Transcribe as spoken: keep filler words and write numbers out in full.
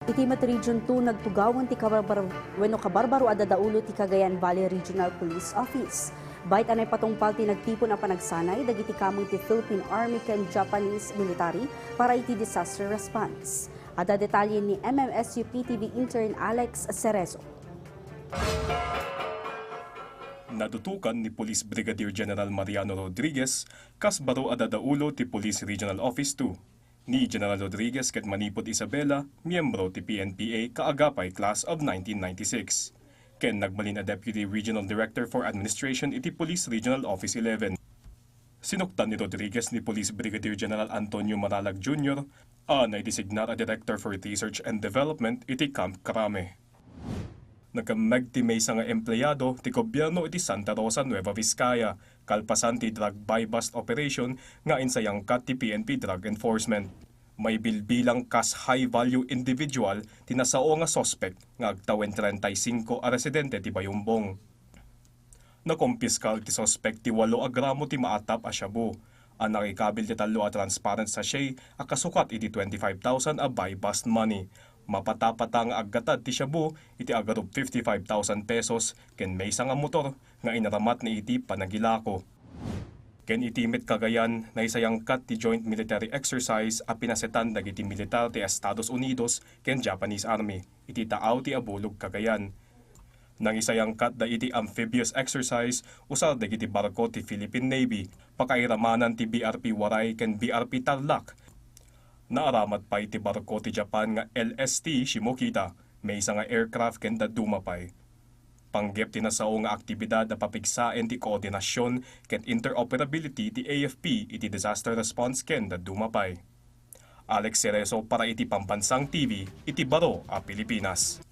Iti met Region two, nagtugawan ti kabarbar-, wenno kabarbaro a dadaulo ti Cagayan Valley Regional Police Office. Bayt a naipatungpal ti nagtipon a panagsanay dagiti kameng ti Philippine Army ken Japanese military para iti disaster response. Adda detalye ni M M S U P T V intern Alex Cerezo. Nadutokan ni Police Brigadier General Mariano Rodriguez kas baro a dadaulo ti Police Regional Office two. Ni General Rodriguez ket manipud Isabela, miyembro ti P N P A kaagapay Class of nineteen ninety-six, ken nagbalin a Deputy Regional Director for Administration iti Police Regional Office eleven. Sinuktan ni Rodriguez ni Police Brigadier General Antonio Maralag Junior a naidesignar a Director for Research and Development iti Camp Crame. Nagkammeg ti maysa nga empleyado ti gobyerno iti Santa Rosa, Nueva Vizcaya, kalpasan ti drug buy-bust operation nga insayangkat ti P N P Drug Enforcement. Maibilbilang kas high-value individual ti nasao nga suspek nga agtawen treinta y cinco a residente ti Bayumbong. Nakompiskar ti suspek ti walo a gramo ti maatap a shabu a nakikabil ti tallo a transparent sachet a kasukat iti twenty-five thousand a buy-bust money. Mapatapata nga aggatad ti shabu iti agarup fifty-five thousand pesos ken maysa nga motor nga inaramatna iti panagilako. Ken iti met Cagayan, naisayangkat ti joint military exercise a pinasetan dagiti militar ti Estados Unidos ken Japanese Army iti Taau ti Abulog, Cagayan. Nangisayangkatda iti amphibious exercise usar dagiti barko ti Philippine Navy, pakairamanan ti B R P Waray ken B R P Tarlac. Naaramat pay ti barko ti Japan nga L S T Shimokita, maysa nga aircraft ken dadduma pay. Panggep ti nasao nga aktibidad a papigsaen ti koordinasion ken interoperability ti A F P iti disaster response ken dadduma pay. Alex Cerezo para iti Pambansang T V iti Baro a Pilipinas.